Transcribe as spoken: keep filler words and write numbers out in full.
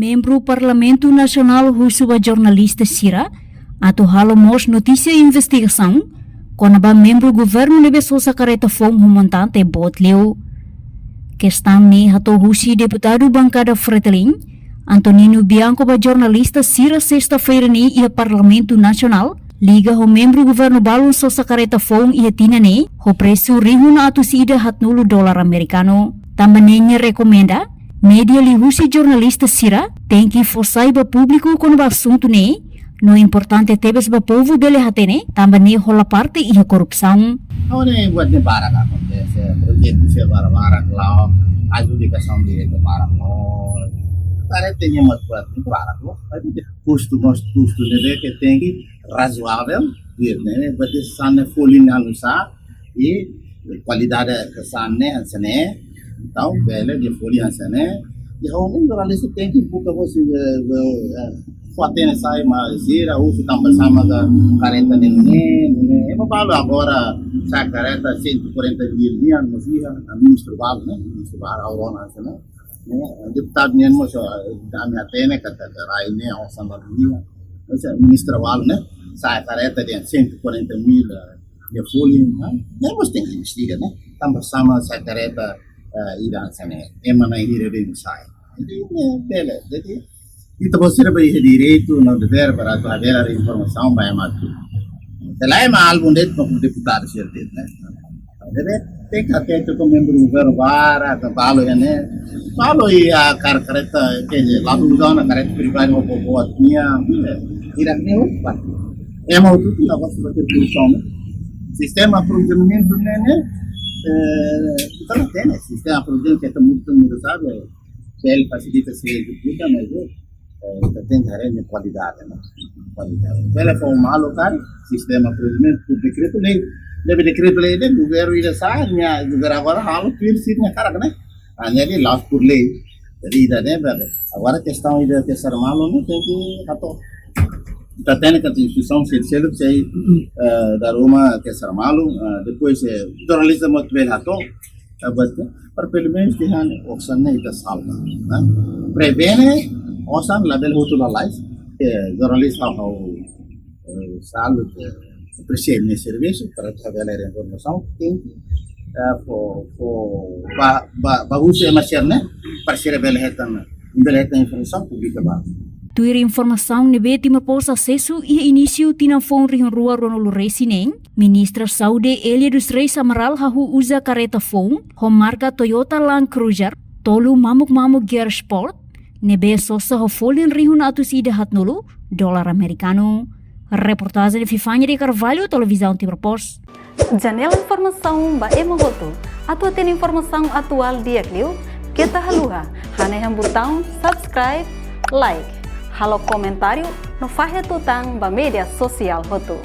Membru Parlamentu Nasionál husu ba jornalista sira atu halo mós notísia investigasaun kona-ba membru governu ne'ebé sosa karreta foun ho montante boot liu. Kestaun ne'e hato'o husi deputadu bankada Fretilin, Antonino Bianco, ba jornalista sira sesta-feira ne'e iha Parlamentu Nasionál, liga ho membru governu balun sosa karreta foun iha tinan ne'e ho presu rihun atus ida haatnulu dolar amerikanu. Tanba ne'e nia rekomenda média liuhusi jornalista sira tenke fó sai ba públiku kona-ba asuntu ne'e, no importante tebes ba povu bele hatene, tanba ne'e hola parte iha korrupsaun. Agora é buat ne'e barak akontese, projetu sira barak-barak, klaru, adjudikasaun direta barak, no. Karreta ne'e mak buat ne'e barak, no. Kustu, mós kustu ne'ebé ke tenke razoável, ne'e, ne'e, berarti sane folin halo sá, i kualidade ke sane, sane, entaun, bele, nia folin sane, i ha'u ne'e, jornalista tenke buka, você, eh, eh, eh, fó hatene sai, mas sira, husu tanba sá mak karreta ne'e, ne'e, ne'e, ema balu agora, sá karreta cento e quarenta mil nian, mas iha, a ministru balu, ne'e, ministru balu, agora, sane, ne'e, deputadu nian mós, eh, ami hatene katak rai ne'e osan balu nian. Maibé ministru balu ne'e, sá karreta dehan cento e quarenta mil, eh, nia folin, ne'e? Ne'e mós tenke investiga, ne'e? Tanba sá mak sá karreta, eh, ida hanesan ne'e, ema na'in hira de'it sai. Jadi, ne'e, bele, jadi, ita-boot sira ba iha direitu no devér para atu habelar informasaun ba ema hotu. Selae ema álbum de'it, no deputadu sira de'it, ne'e? Debe tenke atento ho membru governu barak, ita balu iha ne'e. Balu iha kar-, karreta, ke, ladu uza ona karreta pribadi ho boot nian, ida ne'e upa. Ema hotu-hotu la gosta de korrupsaun. Sistema aprovizionamentu ne'e, ne'e, eh, ita la hatene, sistema aprovizionamentu ke ita muda, muda sabe, bele fasilita se ezekuta, mas, eh, eh, ita tenke haree nia kualidade, no? Kualidade. Bele fó malu karik, sistema aprovizionamentu, por dekretu-lei. Ne'ebé dekretu-lei ne'e, governu ida sá, nia governu agora halo tuir sira-nia hakarak, ne'e? Ah, ne'e la'ós por lei. Jadi, ida-ne'e, bele. Agora, kestaun ida ke sira malu, ne'e, tenke hato'o. Ita hatene katak instituisaun sira seluk sei, eh, dala ruma ke sira malu, eh, depois, eh, jornalista mós bele hato'o, eh, buat, para pelumenus dehan osan ne'e ita salva, ne'e? Prevene osan labele hotu lalais, eh, jornalista ha'u, eh, salu, eh, apresia nia servisu para atu habelar informasaun, tenke, eh, fó, fó, ba, ba, ba husu ema sira-ne'e, para sira bele hetan, bele hetan informasaun públika ba. Tuir informasaun ne'ebé Timor Post asesu iha inísiu tinan foun rihun rua ruanulu resin neen, Ministra Saúde Elia dos Reis Amaral hahú uza karreta foun ho marka Toyota Land Cruiser tolu mamuk-mamuk Gear Sport, ne'ebé sosa ho folin rihun atus ida haatnulu dolar amerikanu. Reportajen Vivania de Carvalho, Televizaun Timor Post. Janela informasaun ba ema hotu. Atu hatene informasaun atuál di'ak liu, keta haluha hanehan butaun subscribe, like, halo komentáriu no fahe tutan ba média sosiál hotu.